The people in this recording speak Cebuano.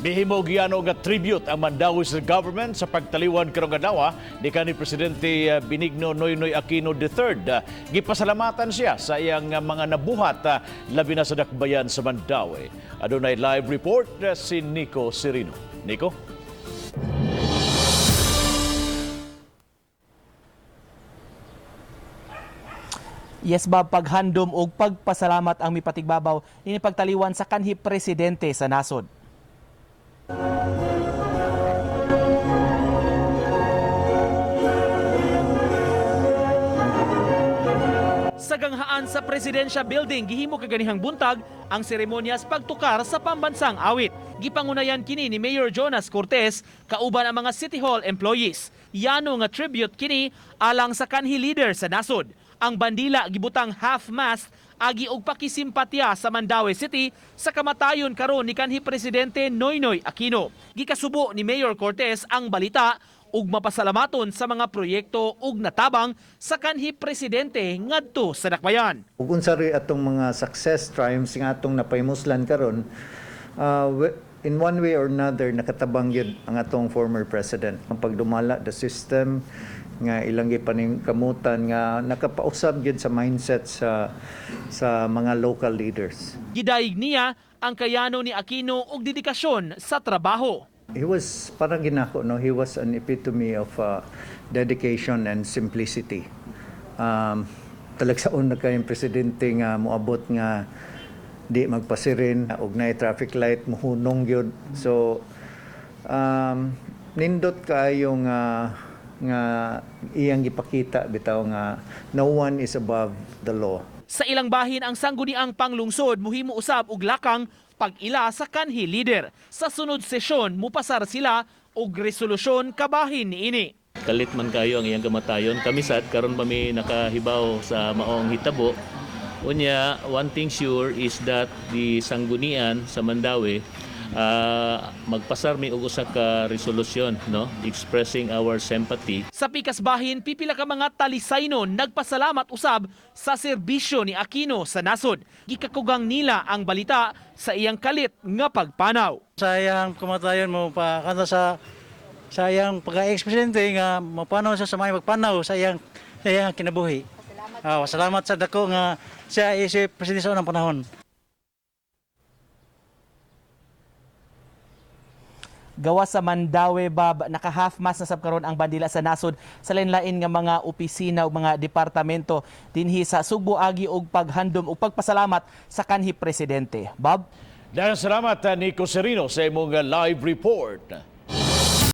Mihimo og nga tribute ang Mandaue City Government sa pagtaliwan karong adlaw ni kanhi Presidente Benigno Noynoy Aquino III. Gipasalamatan siya sa iyang mga nabuhat, labi na sa dakbayan sa Mandaue. Adunay live report si Nico Serino. Nico? Yes, Bob, paghandom og pagpasalamat ang mipatigbabaw ini pagtaliwan sa kanhi presidente sa nasod. Sa ganghaan sa Presidential Building, gihimo kaganihang buntag ang seremonyas pagtukar sa pambansang awit. Gipangunayan kini ni Mayor Jonas Cortez kauban ang mga City Hall employees. Yano nga tribute kini alang sa kanhi leader sa nasod. Ang bandila gibutang half-mast agi og pakisimpatya sa Mandaue City sa kamatayon karon ni kanhi Presidente Noynoy Aquino. Gikasubo ni Mayor Cortez ang balita ug mapasalamaton sa mga proyekto ug natabang sa kanhi presidente ngadto sa dakbayan. Ug unsa rin atong mga success triumphs nga atong napahimuslan karon, in one way or another nakatabang gyud ang atong former president ang pagdumala the system nga ilang gipaningkamutan nga nakapausab gyud sa mindset sa mga local leaders. Gidayeg niya ang kayano ni Aquino ug dedikasyon sa trabaho. He was parang ginako, no, he was an epitome of dedication and simplicity. Talagsaon na kayong presidente nga moabot nga di magpasirin og naay traffic light muhunong gyud. So nindot kaayo nga iyang gipakita bitaw nga no one is above the law. Sa ilang bahin, ang sangguniang panglungsod muhimo usab og lakang pag-ila sa kanhi leader. Sa sunod sesyon, mupasar sila og resolusyon kabahin niini. Kalit man kayo ang iyang kamatayon. Kami sad karon pa mi nakahibaw sa maong hitabo. Unya, one thing sure is that the sanggunian sa Mandaue, magpasar mi og usa ka resolusyon, no, expressing our sympathy. Sa pikas bahin, pipila ka mga talisaynon nagpasalamat usab sa serbisyo ni Aquino sa nasod. Gikakugang nila ang balita sa iyang kalit nga pagpanaw. Sa iyang kamatayon mo pa kanta sa iyang pagka-ex-presidente nga mapanaw siya sa mga pagpanaw sa iyang kinabuhi. Salamat sa dako nga siya isip presidente sa unang panahon. Gawa sa Mandaue, Bob, naka half mast na sab karon ang bandila sa nasod sa lain-lain nga mga opisina o mga departamento dinhi sa Sugbo agi og paghandom ug pagpasalamat sa kanhi presidente. Bob? Daghang salamat, Nico Serino, sa imong live report.